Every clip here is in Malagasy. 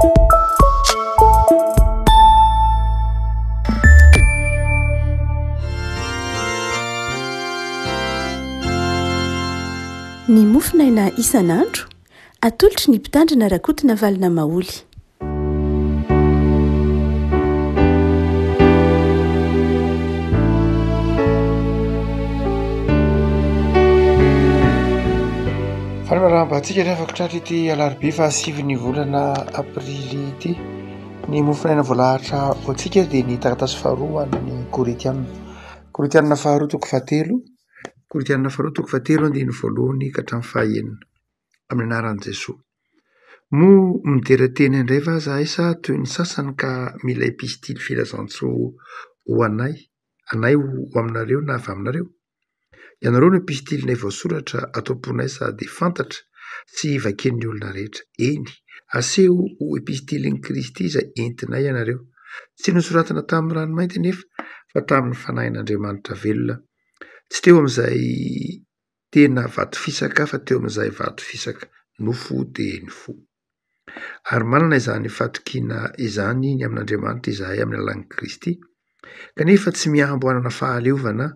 Ny mofonaina isan'andro, atolotry ny Mpitandrina Rakotonavalona Maholy. Faly miarahaba antsika ry havako tratra ity alarobia fahasivin'ny volana aprily ity. Ny mofonaina voalahatra ho antsika dia ny taratasy faharoa an'ny Korintiana. Korintiana faharoa toko fahatelo, Korintiana faharoa toko fahatelo andininy voalohany ka hatramin'ny fahaenina. Amin'ny anaran'i Jesoa. Moa midera tena indray va izahay sa toy ny sasany ka mila epistily filazantsoa ho anay, anay ho aminareo na avy aminareo? Ianareo no epistilinay voasoratra ato am-ponay sady fantatra sy vakian'ny olona rehetra. Eny, aseho ho epistilin'i Kristy izay entinay ianareo. Tsy nosoratana tamin'ny ranomainty anefa fa tamin'ny Fanahin'Andriamanitra velona. Tsy teo amin'izay tena vato fisaka fa teo amin'izay vato fisaka nofo dia ny fo. Ary manana izany fatokiana izany ny amin'Andriamanitra izahay amin'ny alalan'i Kristy, kanefa tsy mihambo hanana fahaleovana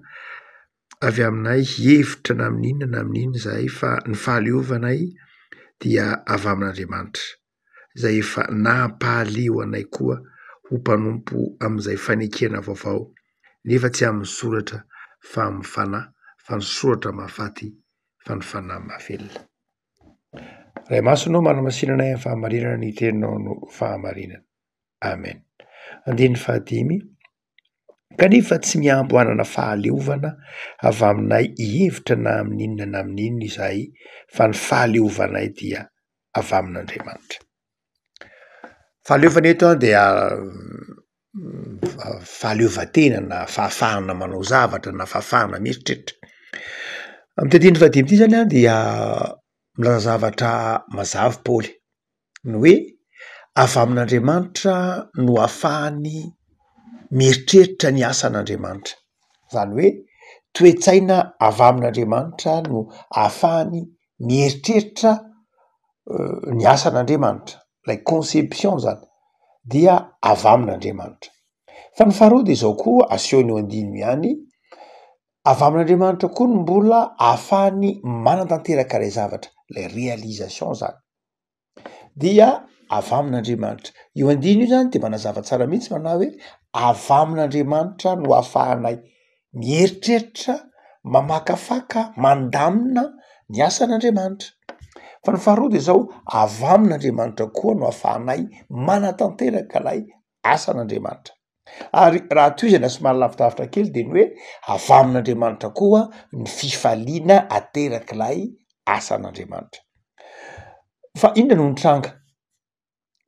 avy aminay hihevitra na amin'inona na amin'inona izahay fa ny fahaleovanay dia avy amin'Andriamanitra, izay efa nampahaleo anay koa ho mpanompo amin'izay fanekena vaovao, nefa tsy amin'ny soratra fa amin'ny fanahy, fa ny soratra mahafaty fa ny fanahy mahavelona. Ray Masina ô, manamasina anay amin'ny fahamarinana, ny teninao no fahamarinana. Amen. Andininy fahadimy, kanefa tsy mihambo hanana fahaleovana avy aminay hihevitra na amin'inona na amin'inona izahay, fa ny fahaleovanay dia avy amin'Andriamanitra. Fahaleovana eto dia fahaleovantena na fahafahana manao zavatra na fahafahana mieritreritra. Amin'ity andininy fahadimy ity zany an dia milaza zavatra mazava Paoly, ny hoe avy amin'Andriamanitra no ahafahany mieritreritra ny asan'Andriamanitra, zany hoe toe-tsaina avy amin'Andriamanitra no ahafahany mieritreritra ny asan'Andriamanitra, lay conception zany dia avy amin'Andriamanitra. Fa ny faharoa de zao koa asehon'io andininy io ihany, avy amin'Andriamanitra koa no mbola ahafahany manatanteraka ilay zavatra, lay réalisation zany dia avy amin'Andriamanitra. Io andininy io zany de manazava tsara mihitsy manao hoe avy amin'Andriamanitra no ahafahanay mieritreritra, mamakafaka, mandamina ny asan'Andriamanitra. Fa ny faharoa de zao, avy amin'Andriamanitra koa no ahafahanay manatanteraka ilay asan'Andriamanitra. Ary raha tohizana somary lavidavitra kely de ny hoe avy amin'Andriamanitra koa ny fifaliana aterak'ilay asan'Andriamanitra. Fa inona no nitranga?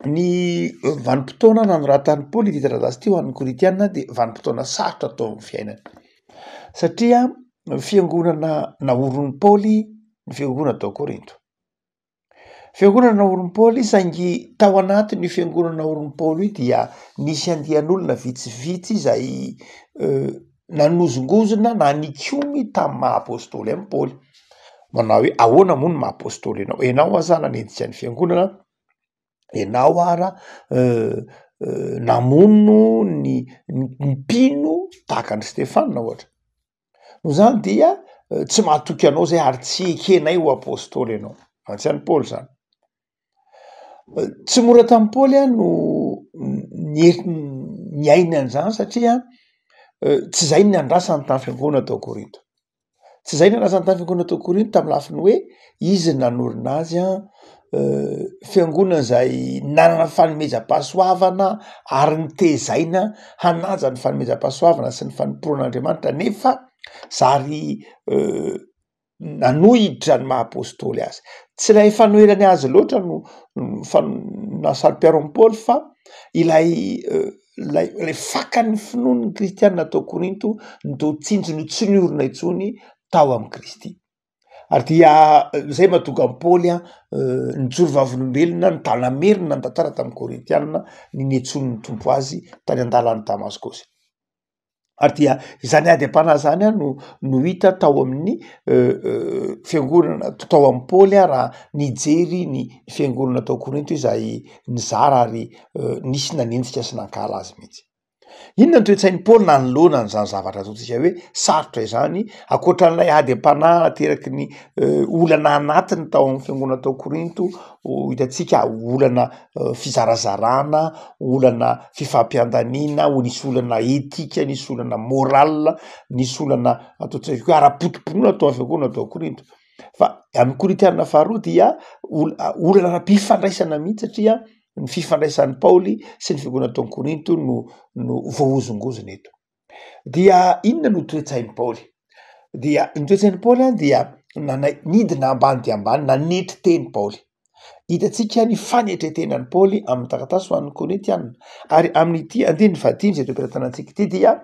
Ny vanim-potoana nanoratan'i Paoly ity taratasy ity ho an'ny Korintiana dia vanim-potoana sarotra tao amin'ny fiainany satria ny fiangonana naorin'i Paoly ny fiangonana tao Korinto. Fiangonana naorin'i Paoly saingy tao anatin'io fiangonana naorin'i Paoly io dia nisy andian'olona vitsivitsy izay nanozongozona na nikomy tamin'ny maha apôstôly an'i Paoly. Manao hoe ahoana moa no maha apôstôly anao? Ianao aza nanenjika ny fiangonana, ianao ara namono ny ny mpino tahaka an'i Stefana ohatra. Noho izany dia tsy mahatoky anao zay ary tsy ekenay ho apôstôly ianao. Mantsy an'i Paoly zany. Tsy mora tamin'i Paoly a no nie- niaina an'izany satria tsy zay ny nandrasany tamin'ny fiangonana tao Korinto. Tsy zay nandrasany tamin'ny fiangonana tao Korinto tamin'ny lafiny hoe izy no nanorina azy an, fiangonana zay nanana fanomezam-pahasoavana ary nitezaina hanaja ny fanomezam-pahasoavana sy ny fanompoana an'Andriamanitra nefa zary nanohitra ny maha apôstôly azy. Tsy ilay fanoherany azy loatra no fa- naha-saro-piaro an'i Paoly fa ilay ilay ilay fakan'ny finoan'ny kristianina tao Korinto no toa tsinjo no tsy niorina intsony tao amin'i Kristy. Ary dia zay mahatonga an'i Paoly an nijoro vavolombelona nitana-merina nitantara tamin'ny Korintianina ny niantsoan'ny Tompo azy tany an-dalan'i Damaskosy. Ary dia izany ady am-panahy izany no no hita tao amin'ny fiangonana tao amin'i Paoly raha nijery ny fiangonana tao Korinto izay nizara ary nisy nanenjika sy nankahala azy mihitsy. Inona ny toe-tsain'i Paoly nanoloana an'izany zavatra ataontsika hoe sarotra izany, ankoatran'ilay ady am-panahy nateraky ny olana anatiny tao amin'ny fiangonana tao Korinto, hitantsika olana fizarazarana, olana fifampiandaniana, ho nisy olana etika, nisy olana moral, nisy olana ataontsika hoe ara-poto-pinoana tao amin'ny fiangonana tao Korinto. Fa amin'ny Korintiana faharoa dia olana ara-pifandraisana mihitsy satria ny fifandraisan'i Paoly sy ny fiangonana tao Korinto no no voahozongozona eto. Dia inona no toe-tsain'i Paoly? Dia ny toe-tsain'i Paoly an dia nanai- nidina ambany dia ambany, nanetry teny Paoly. Hitantsika ny fanetren-tenan'i Paoly amin'ny taratasy ho an'ny Korintiana, ary amin'ity andininy fahadimy izay teo am-pelatanantsika ity dia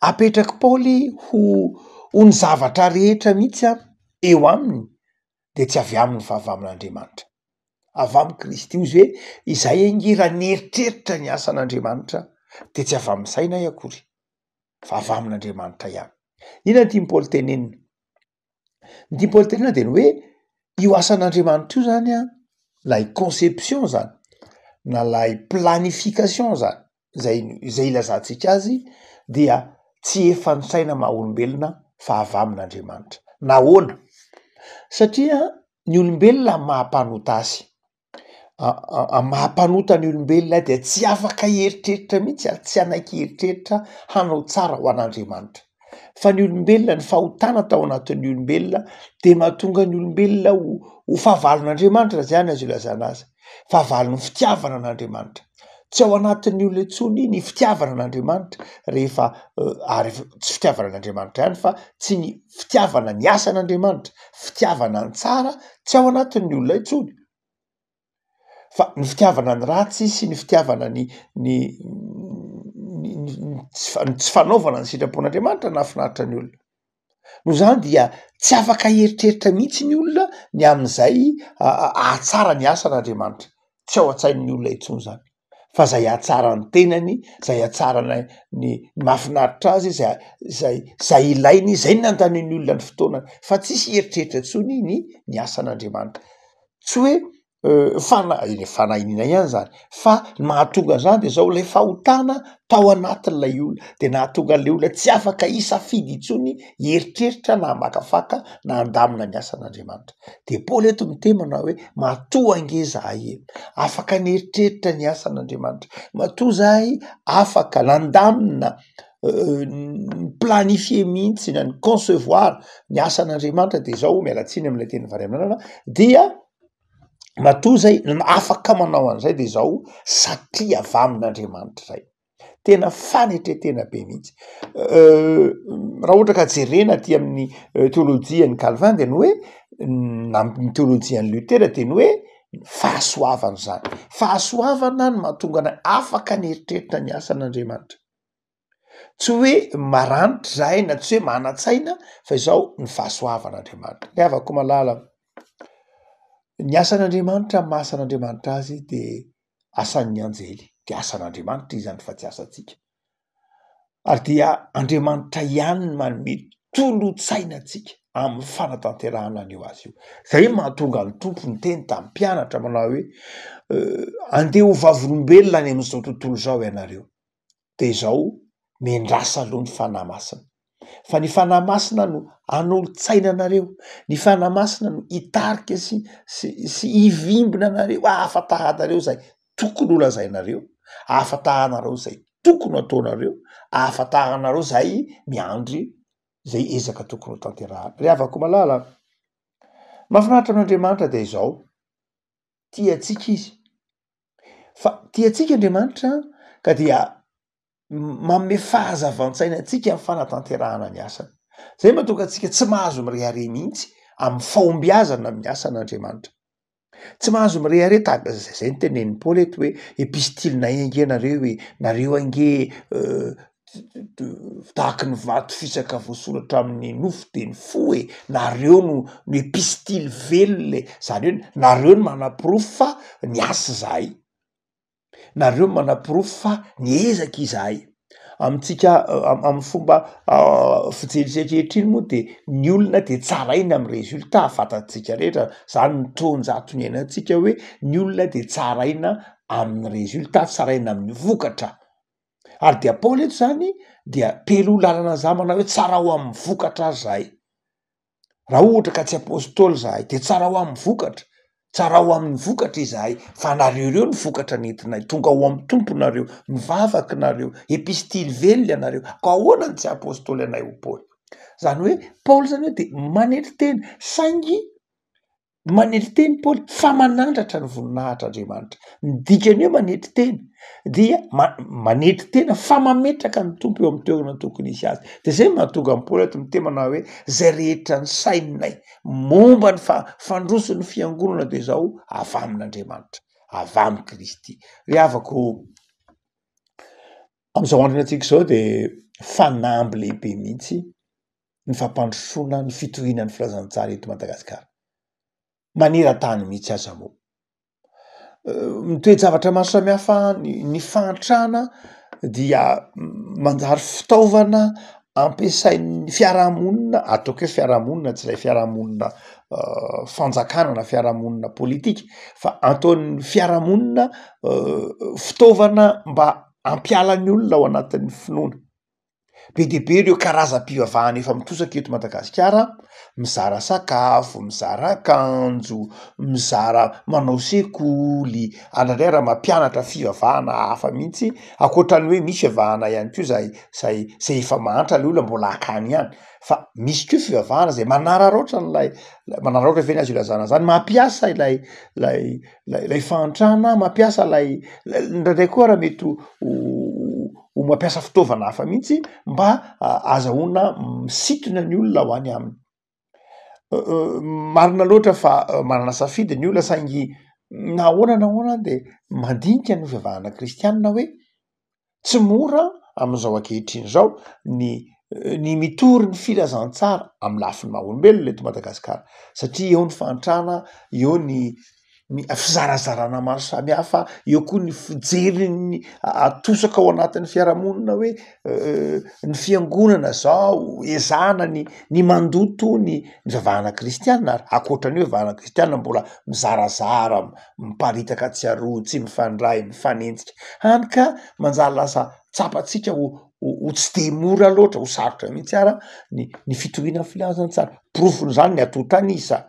apetrak'i Paoly ho ho ny zavatra rehetra mihitsy an eo aminy dia tsy avy aminy fa avy amin'Andriamanitra, avy amin'i Kristy. Hoy izy hoe izay ange raha nieritreritra ny asan'Andriamanitra dia tsy avy amin'ny sainay akory fa avy amin'Andriamanitra ihany. Inona no tian'i Paoly tenenina? Ny tian'i Paoly tenenina de ny hoe io asan'Andriamanitra io zany an, lay conception zany na lay planification zany zay zay ilazantsika azy dia tsy efa ny saina maha olombelona fa avy amin'Andriamanitra. Nahoana? Satria ny olombelona maha mpanota azy, Amin'ny maha mpanota ny olombelona dia tsy afaka hieritreritra mihitsy ary tsy hanaiky hieritreritra hanao tsara ho an'Andriamanitra. Fa ny olombelona, ny fahotana tao anatin'ny olombelona dia mahatonga ny olombelona ho ho fahavalon'Andriamanitra raha izany azo ilazana azy, fahavalon'ny fitiavana an'Andriamanitra. Tsy ao anatin'ny olona intsony ny fitiavana an'Andriamanitra rehefa ary tsy fitiavana an'Andriamanitra ihany fa tsy ny fitiavana ny asan'Andriamanitra, fitiavana ny tsara tsy ao anatin'ny olona intsony. Fa ny fitiavana ny ratsy sy ny fitiavana ny ny ny ny tsy fanaovana ny sitrapon'Andriamanitra nahafinaritra ny olona. Noho izany dia tsy afaka hieritreritra mihitsy ny olona ny amin'izay ahatsara ny asan'Andriamanitra. Tsy ao an-tsain'ny olona intsony izany fa zay ahatsara ny tenany, zay ahatsara ny ny mahafinaritra azy, zay zay zay ilainy, zay no nandanian'ny olona ny fotoanany fa tsisy hieritreritra intsony ny ny asan'Andriamanitra. Tsy hoe fana- eny fanahy iniana ihany zany fa ny mahatonga an'zany de zao lay fahotana tao anatin'ilay olona de nahatonga an'le olona tsy afaka hisafidy intsony hieritreritra na hamakafaka na handamina ny asan'Andriamanitra. De Paoly eto miteny manao hoe matoa ange zahay e, afaka nieritreritra ny asan'Andriamanitra, matoa zahay afaka nandamina ni-planifier mihitsy na ni-concevoir ny asan'Andriamanitra de zao, miala tsiny am'ilay teny vary amin'anana, dia matoa zay afaka manao an'izay de zao satria avy amin'Andriamanitra zay, tena fanetren-tena be mihitsy. Raha ohatra ka jerena aty amin'ny teolojian'i Calvin de ny hoe na ny teolojian'i Luther de ny hoe fahasoavana zany, fahasoavana no mahatonga anay afaka nieritreritra ny asan'Andriamanitra. Tsy hoe maranitra zahay na tsy hoe manan-tsaina fa izao ny fahasoavan'Andriamanitra. Ry havako malala, ny asan'Andriamanitra amin'ny maha asan'Andriamanitra azy de asan'ny anjely, de asan'Andriamanitra izany fa tsy asantsika. Ary dia Andriamanitra ihany no manome tolo-tsaina antsika amin'ny fanatanterahana an'io asa io. Zay no mahatonga ny Tompo niteny tamin'ny mpianatra manao hoe andeha ho vavolombelona any amin'izao tontolo izao ianareo. de izao miandrasa aloha ny Fanahy Masina, fa ny Fanahy Masina no hanolo-tsaina anareo, ny Fanahy Masina no hitarika sy sy sy hivimbina anareo ahafantaranareo izay tokony ho lazainareo, ahafantaranareo izay tokony ho ataonareo, ahafantaranareo izay miandry izay ezaka tokony ho tanterahana. Ry havako malala, mahafinaritra amin'Andriamanitra de izao, tia antsika izy, Fa tia antsika Andriamanitra ka dia manome fahazavan-tsaina antsika amin'ny fanatanterahana ny asany. Zay mahatonga antsika tsy mahazo mirehareha mihitsy amin'ny fahombiazana amin'ny asan'Andriamanitra. Tsy mahazo mirehareha tahaka zay zay ny tenenin'i Paoly eto hoe epistilinay ange nareo e, nareo ange Tahaky ny vato fisaka voasoratra amin'ny nofo de ny fo e, nareo no no epistily velona e, zany hoe nareo no manaporofo fa niasa izahay, nareo no manaporofo fa niezaka izahay. Amintsika amin'ny fomba fijery ankehitriny moa de ny olona de tsaraina amy résultat, fantatsika rehetra zany ny taonjato niainantsika hoe ny olona de tsaraina amin'ny résultat, tsaraina amin'ny vokatra. Ary dia Paoly eto zany dia telo lalana za manao hoe tsarao amin'ny vokatra ary zahay. Raha ohatra ka tsy apôstôly zahay de tsarao amin'ny vokatra, tsarao amin'ny vokatra izahay fa nareo ireo ny vokatra nentinay, tonga ao amin'ny Tompo nareo, nivavaka nareo, epistily velona ianareo, ka ahoana no tsy apôstôly anay ho Paoly? Zany hoe Paoly zany hoe de manetry tena saingy Manetry tena i Paoly fa manandratra ny voninahitr'Andriamanitra. Ny dikany hoe manetry tena dia manetry tena fa mametraka ny Tompo eo amin'ny toerana tokony hisy azy. De zay no mahatonga an'i Paoly eto miteny manao hoe zay rehetra nisaininay momba ny fandroson'ny fiangonana de zao avy amin'Andriamanitra, avy amin'i Kristy. Ry havako, am'izao andro iainantsika izao de fanamby lehibe mihitsy ny fampandrosoana ny fitoriana ny filazantsara eto Madagasikara, maneran-tany mihitsy aza moa. Ny toe-javatra maro samihafa, ny fahantrana dia manjary fitaovana ampiasain'ny fiarahamonina, ataoko hoe fiarahamonina tsy ilay fiarahamonina fanjakana na fiarahamonina politika fa ataon'ny fiarahamonina fitaovana mba hampiala ny olona ao anatin'ny finoana. Be dia be ireo karazam-pivavahana efa mitosaka eto Madagasikara, mizara sakafo, mizara akanjo, mizara manao sekoly, ary indraindray ary mampianatra fivavahana hafa mihitsy, ankoatran'ny hoe misy fivavahana ihany koa zay zay zay efa mahantra le olona mbola akany ihany, fa misy koa fivavahana zay manararaotra an'ilay manararaotra ve ny azo ilazana zany, mampiasa ilay lay lay fahantrana, mampiasa lay indraindray koa ary mety ho ho mampiasa fitaovana hafa mihitsy mba azahoana misintona ny olona ho any aminy. Marina loatra fa manana safidy ny olona saingy na ahoana na ahoana de mandinika ny fivavahana kristianina hoe tsy mora amin'izao ankehitriny izao ny ny mitory ny filazantsara amy lafiny maha olombelona eto Madagasikara satria eo ny fahantrana, eo ny ny fizarazarana maro samihafa, eo koa ny fijerin'ny atosaka ao anatin'ny fiarahamonina hoe ny fiangonana zao ezahana ny ny mandoto ny ny fivavahana kristianina ary ankoatran'io fivavahana kristianina mbola mizarazara miparitaka tsy aroa tsy mifandray mifanenjika hany ka manjary lasa tsapantsika ho ho tsy de mora loatra ho sarotra mihitsy ara ny ny fitoriana ny filazantsara, porofon'izany ny antontan'isa.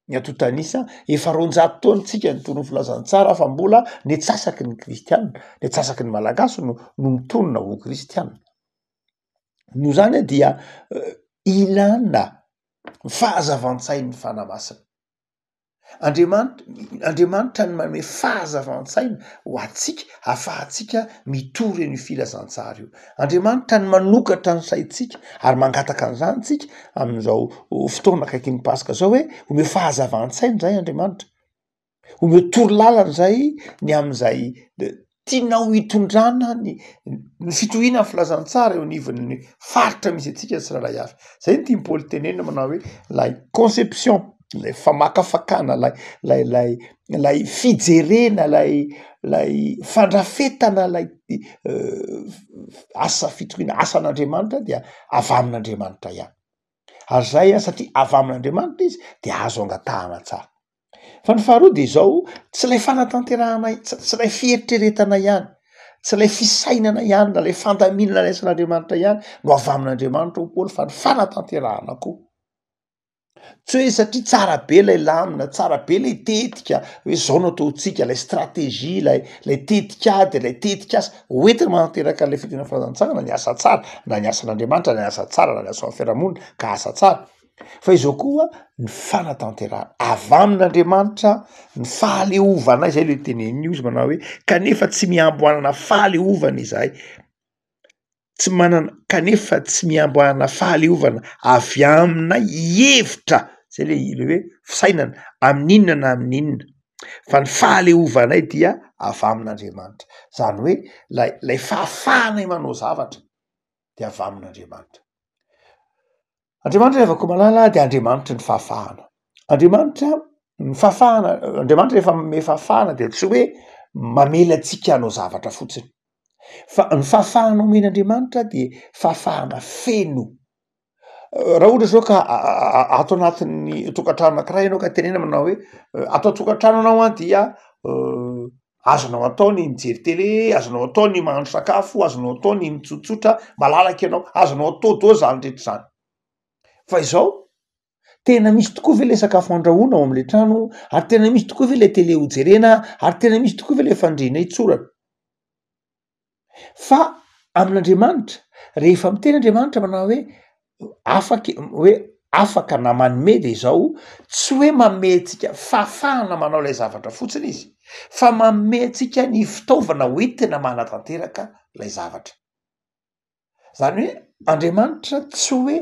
Ny antontan'isa, efa 200 taona tsika nitory ny filazantsara fa mbola ny antsasaky ny kristiana, ny antsasaky ny malagasy no no mitonona ho kristiana. Noho izany dia ilana fahazavan-tsain'ny Fanahy Masina. Andriamanitra, Andriamanitra no manome fahazavan-tsaina ho antsika ahafahantsika mitory an'io filazantsara io. Andriamanitra no manokatra ny saintsika ary mangataka an'izany tsika amin'izao fotoana akaikin'ny paska zao hoe omeo fahazavan-tsaina zay Andriamanitra, omeo toro lalana zay ny amin'izay tianao hitondrana ny ny fitohiana ny filazantsara eo anivon'ny faritra misy antsika tsirairay avy. Zay no tian'i Paoly tenenina manao hoe lay conception, lay famakafakana, lay lay lay lay fijerena, lay lay fandrafetana lay asa fitoriana, asan'Andriamanitra dia avy amin'Andriamanitra ihany. Ary zay an, satria avy amin'Andriamanitra izy de azo angatahana tsara. Fa ny faharoa de izao, tsy ilay fanatanterahana, tsy ilay fieritreretana ihany, tsy ilay fisainana ihany na ilay fandaminana ny asan'Andriamanitra ihany no avy amin'Andriamanitra hoy Paoly fa ny fanatanterahana koa. Tsy hoe satria tsara be ilay lamina, tsara be ilay tetika hoe zao no ataontsika, ilay stratégie, ilay ilay tetikady, ilay tetikasa hoentina manatanteraka an'ilay fitoriana filazantsara na ny asa tsara na ny asan'Andriamanitra na ny asa tsara na ny asa ao amin'ny fiarahamonina ka asa tsara. Fa izao koa ny fanatanterahana avy amin'Andriamanitra ny fahaleovanay, zay le teneniny io izy manao hoe kanefa tsy mihambo hanana fahaleovana izahay, tsy manana kanefa tsy mihambo hanana fahaleovana avy aminay hevitra, zay le le hoe fisainana amin'inona na amin'inona fa ny fahaleovanay dia avy amin'Andriamanitra, zany hoe lay lay fahafahanay manao zavatra de avy amin'Andriamanitra. Andriamanitra ry havako malala dia Andriamanitry ny fahafahana. Andriamanitra, ny fahafahana, Andriamanitra rehefa manome fahafahana dia tsy hoe mamela antsika hanao zavatra fotsiny. Fa ny fahafahana omen'Andriamanitra dia fahafahana feno. Raha ohatra zao ka ato anatin'ny tokantrano anakiray ianao ka tenena manao hoe ato an-tokantrano anao an dia azonao atao ny mijery tele, azonao atao ny mahandro sakafo, azonao atao ny mitsotsotra, malalaka ianao, azonao atao daholo zany rehetra zany. Fa izao, tena misy tokoa ve le sakafo andrahoina ao am'le trano, ary tena misy tokoa ve le tele hojerena, ary tena misy tokoa ve le fandriana hitsorana? Fa amin'Andriamanitra, rehefa miteny Andriamanitra manao hoe afaky hoe afaka na manome de izao, tsy hoe manome antsika fahafahana manao ilay zavatra fotsiny izy fa manome antsika ny fitaovana hoentina manatanteraka ilay zavatra. Zany hoe Andriamanitra tsy hoe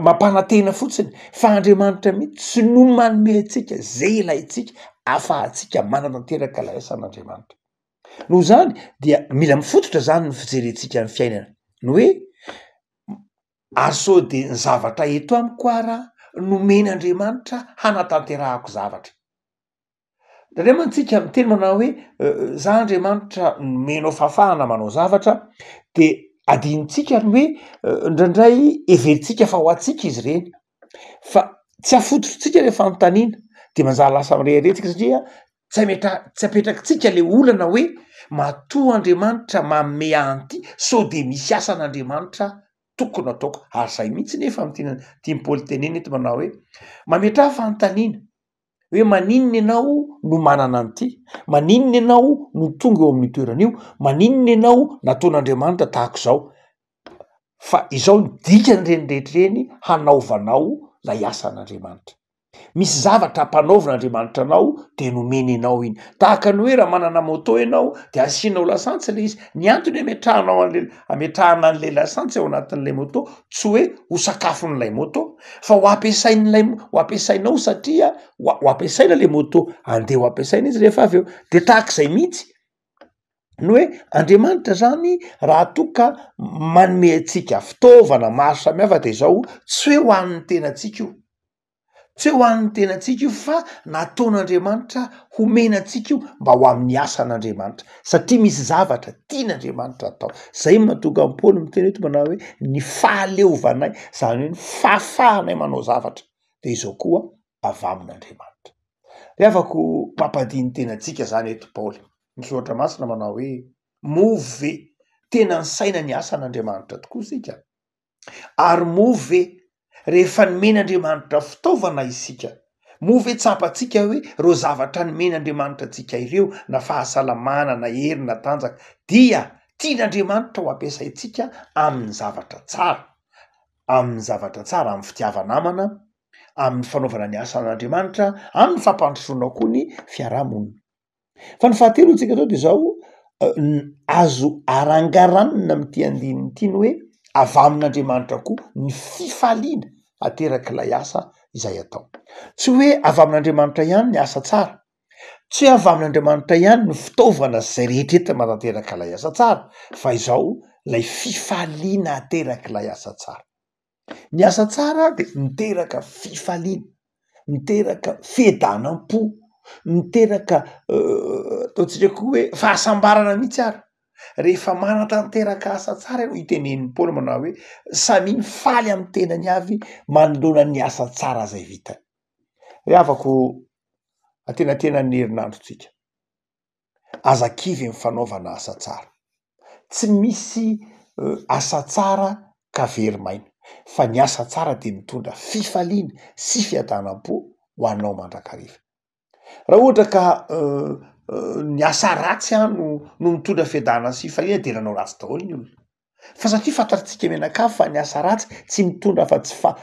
mampanantena fotsiny fa Andriamanitra mihitsy no manome antsika zay ilaintsika afahantsika manatanteraka ilay asan'Andriamanitra. Noho izany dia mila mifototra zany ny fijerentsika ny fiainana, ny hoe ary sao de ny zavatra eto amiko ara nomen'Andriamanitra hanatanterahako zavatra. Indraindray mantsy tsika miteny manao hoe za Andriamanitra nomenao fahafahana manao zavatra de adinontsika ny hoe indraindray heverintsika fa ho antsika izy ireny fa tsy afototritsika le fanontaniana de manjary lasa mirehareha tsika satria tsy ametra- tsy apetrakitsika le olana hoe matoa Andriamanitra manome ahy an'ity sao de misy asan'Andriamanitra tokony ataoko, ary zay mihitsy nefa no tiana tian'i Paoly tenenina eto manao hoe mametraha fanontaniana. hoe maninona ianao no manana an'ity, maninona ianao no tonga eo amin'io toerana io, maninona ianao nataon'Andriamanitra tahaka izao, fa izao ny dikan'ireny rehetra ireny hanaovanao lay asan'Andriamanitra. Misy zavatra ampanaovin'Andriamanitra anao de nomeny anao iny, tahaka ny hoe raha manana moto ianao de asianao lasantsy le izy, ny antony ametrahanao an'le ametrahana an'le lasantsy ao anatin'le moto tsy hoe ho sakafon'ilay moto fa ho ampiasain'ilay ho ampiasainao satria ho ho ampiasaina le moto, andeha ho ampiasaina izy rehefa avy eo, de tahak'izay mihitsy ny hoe Andriamanitra zany raha toa ka manome antsika fitaovana maro samihafa de zao tsy hoe ho an'ny tenantsika io, Tsy hoe ho an'ny tenantsika io fa nataon'Andriamanitra homena antsika io mba ho amin'ny asan'Andriamanitra satria misy zavatra tian'Andriamanitra atao. Zay no mahatonga an'i Paoly miteny eto manao hoe ny fahaleovanay, zany hoe ny fahafahanay manao zavatra de izao koa avy amin'Andriamanitra. Ry havako, mampandini tena antsika zany eto Paoly. Ny soratra masina manao hoe moa ve tena nisaina ny asan'Andriamanitra tokoa isika? Ary moa ve rehefa nomen'Andriamanitra fitaovana isika, moa ve tsapantsika hoe ireo zavatra nomen'Andriamanitra antsika ireo, na fahasalamana, na hery, na tanjaka, dia tian'Andriamanitra ho ampiasaintsika amin'ny zavatra tsara, amin'ny zavatra tsara, amin'ny fitiava-namana, amin'ny fanaovana ny asan'Andriamanitra, amin'ny fampandrosoana koa ny fiarahamonina. Fa ny fahatelo antsika zao de zao, azo arangaranina amin'ity andininy ity ny hoe avy amin'Andriamanitra koa ny fifaliana aterak'ilay asa izay atao. Tsy hoe avy amin'Andriamanitra ihany ny asa tsara, tsy hoe avy amin'Andriamanitra ihany ny fitaovana zay rehetra entina manatanteraka ilay asa tsara fa izao lay fifaliana aterak'ilay asa tsara. Ny asa tsara de miteraka fifaliana, miteraka fiadanam-po, miteraka ataontsika koa hoe fahasambarana mihitsy ara, rehefa manatanteraka asa tsara ianao, itenenin'i Paoly manao hoe samia mifaly amin'ny tenany avy manoloana ny asa tsara zay vitany. Ry havako, antenatenan'ny herinandrontsika. Aza kivy ny fanaovana asa tsara. Tsy misy asa tsara ka very maina, fa ny asa tsara dia mitondra fifaliana sy fiadanam-po ho anao mandrakariva. Raha ohatra ka ny asa ratsy no no mitondra fiadanana sy fifaliana dia nanao ratsy daholo ny olona. Fa satria fantatsika mianakavy fa ny asa ratsy tsy mitondra afa-tsy fa-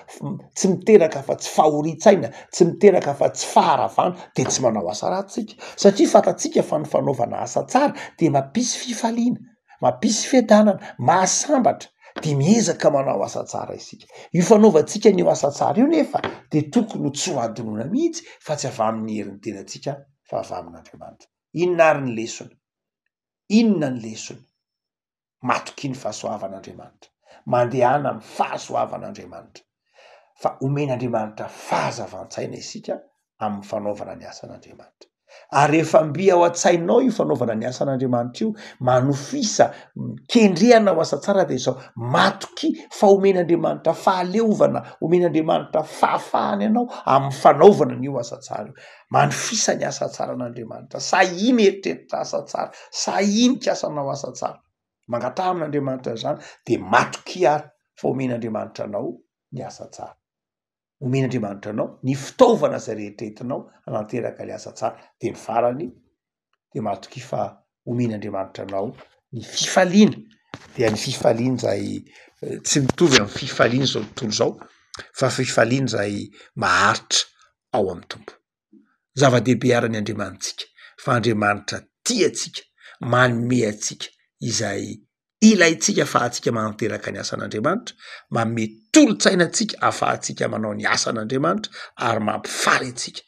tsy miteraka afa-tsy fahorian-tsaina, tsy miteraka afa-tsy faharavana de tsy manao asa ratsy tsika, satria fantatsika fa ny fanaovana asa tsara de mampisy fifaliana, mampisy fiadanana, mahasambatra, de miezaka manao asa tsara isika. Io fanaovantsika an'io asa tsara io nefa de tokony ho tsy ho adinoina mihitsy fa tsy avy amin'ny herin'ny tenantsika fa avy amin'Andriamanitra. Inona ary ny lesona? Inona ny lesona? Matokia ny fahasoavan'Andriamanitra. Mandehana amin'ny fahasoavan'Andriamanitra. Fa omen'Andriamanitra fahazavan-tsaina isika amin'ny fanaovana ny asan'Andriamanitra. Ary rehefa mby ao an-tsainao io fanaovana ny asan'Andriamanitra io, manofisa, kendreha hanao asa tsara dia izao, matokia fa omen'Andriamanitra fahaleovana, omen'Andriamanitra fahafahana ianao amin'ny fanaovana an'io asa tsara io. Manofisa ny asa tsaran'Andriamanitra, sahia mieritreritra asa tsara, sahia mikasa hanao asa tsara. Mangataha amin'Andriamanitra an'izany dia matokia ary fa omen'Andriamanitra anao ny asa tsara. Omen'Andriamanitra anao ny fitaovana izay rehetra entinao hananteraka ilay asa tsara, dia ny farany dia matokia fa omen'Andriamanitra anao ny fifaliana, dia ny fifaliana izay tsy mitovy amin'ny fifaliana izao tontolo izao fa fifaliana izay maharitra ao amin'ny Tompo. Zava-dehibe àry ny Andriamanitsika fa Andriamanitra tia antsika, manome antsika izay ilaintsika afahantsika manatanteraka ny asan'Andriamanitra, manome tolo-tsaina antsika afahantsika manao ny asan'Andriamanitra ary mampifaly antsika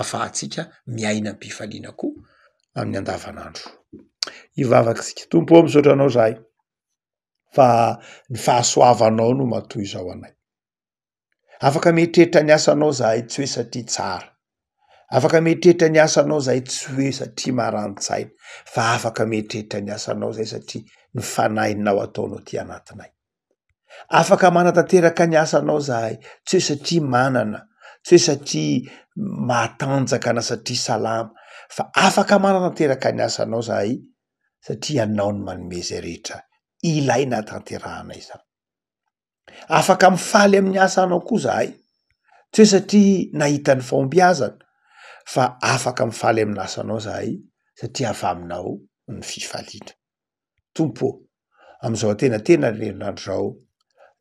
afahantsika miaina am-pifaliana koa amin'ny andavanandro. Hivavaka isika. Tompo ô, misaotra anao izahay fa ny fahasoavanao no matoy izao anay. Afaka mieritreritra ny asanao zahay tsy hoe satria tsara, afaka mieritreritra ny asanao zahay tsy hoe satria marani-tsaina, fa afaka mieritreritra ny asanao zay satria ny fanahinao ataonao aty anatinay. Afaka manatanteraka ny asanao zahay tsy hoe satria manana, tsy hoe satria matanjaka na satria salama, fa afaka manatanteraka ny asanao zahay satria ianao no manome izay rehetra ilaina hatanterahana izany. Afaka mifaly amin'ny asanao koa zahay, tsy hoe satria nahita ny fahombiazana fa afaka mifaly amin'ny asanao zahay satria avy aminao ny fifaliana. Tompo ô, amin'izao antenatenan'ny herinandro izao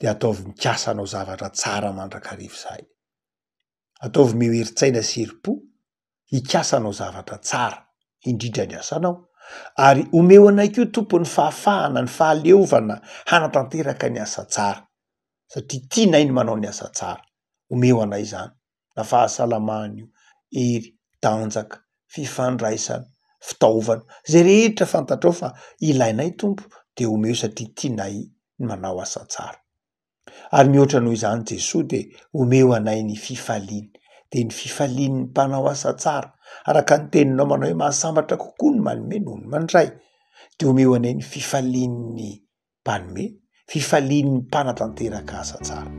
dia ataovy mikasa hanao zavatra tsara mandrakariva izahay. Ataovy omeo herin-tsaina sy herim-po hikasa hanao zavatra tsara, indrindra ny asanao, ary omeo anay koa Tompo ny fahafahana, ny fahaleovana hanatanteraka ny asa tsara, satria tianay ny manao ny asa tsara, omeo anay izany, na fahasalamana io, hery, tanjaka, fifandraisana, fitaovana, izay rehetra fantatrao fa ilainay Tompo dia omeo satria tianay ny manao asa tsara. Ary mihoatra noho izany Jesoa dia omeo anay ny fifaliany, dia ny fifalian'ny mpanao asa tsara, araka ny teninao manao hoe mahasambatra kokoa ny manome noho ny mandray, dia omeo anay ny fifalian'ny mpanome, fifalian'ny mpanatanteraka asa tsara.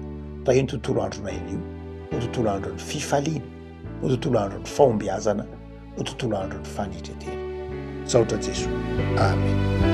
Tahio ny tontolo andronay anio, ho tontolo andron'ny fifaliana, ho tontolo andron'ny fahombiazana, ho tontolo andron'ny fanetretena. Misaotra Jesoa. Amen.